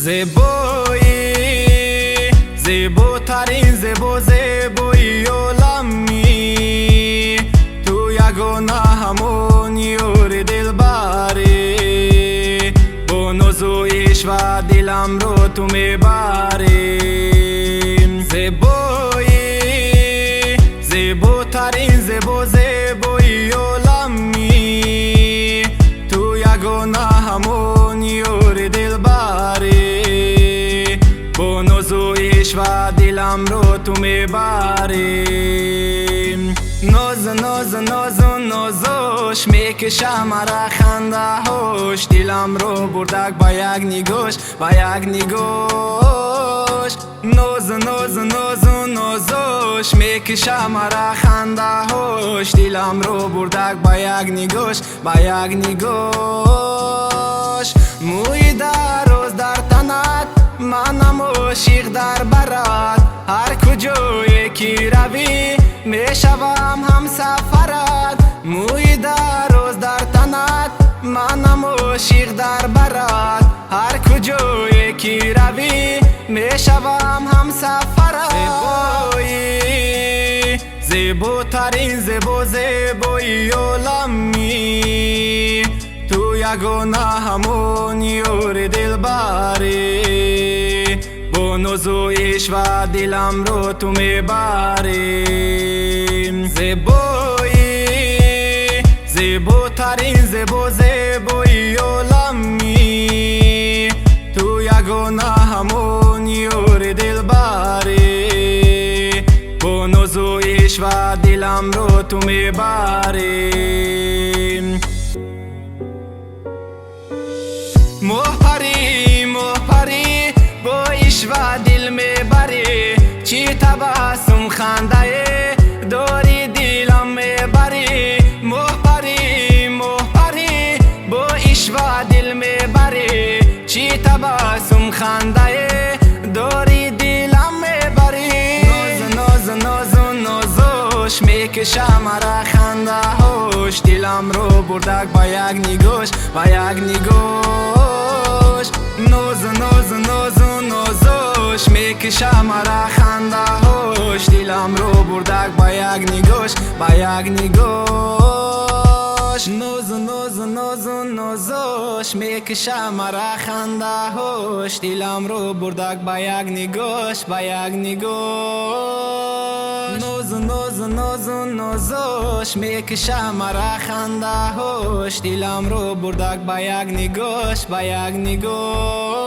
Зебоӣ, зеботарин зебо, зебои оламӣ. Ту ягона ҳамон ёри дилбарӣ. Бо нозу ишва диламро ту мебарӣ. Зебоӣ, зеботарин зебо, зебои оламӣ. Ту ягона ҳамон ёри дилбарӣ. Бо нозу ишва диламро ту мебарӣ. Ноз, ноз, нозу нозош мекиша мара хандаҳош. Диламро бурдак ба як нигош, ба як нигош. Ноз, ноз, нозу нозош мекиша мара хандаҳош. Диламро бурдак ба як нигош, ба як нигош. Мӯи дароз дар танат, манам ошиқ дар барат. Ҳар куҷое ки равӣ, мешавам ҳамсафарат. Мӯи дароз дар танат, манам ошиқ дар барат. Ҳар куҷое ки равӣ, мешавам ҳамсафарат. Зебоӣ, зеботарин зебо, зебои оламӣ. Ту ягона ҳамон ёри дилбарӣ. Бо нозу ишва диламро ту мебарӣ. Зебоӣ, зеботарин зебо, зебои оламӣ. Ту ягона ҳамон ёри дилбарӣ. Бо нозу ишва диламро ту мебарӣ. Моҳпарӣ, моҳпарӣ, бо ишва дил мебарӣ. Чӣ табассум хандае дорӣ, дилам мебарӣ. Моҳпарӣ, моҳпарӣ, бо ишва дил мебарӣ. Чӣ табассум хандае дорӣ, дилам мебарӣ. Ноз, ноз, нозу нозош мекиша мара хандаҳош. Диламро бурдак ба як нигош, ба як нигош. Ноз, ноз, нозу нозош мекиша мара хандаҳош. Диламро бурдак ба як нигош, ба як нигош. Ноз, ноз, нозу нозош мекиша мара хандаҳош. Диламро бурдак ба як нигош, ба як нигош. Ноз, ноз, нозу нозош мекиша мара хандаҳош. Диламро бурдак ба як нигош, ба як нигош.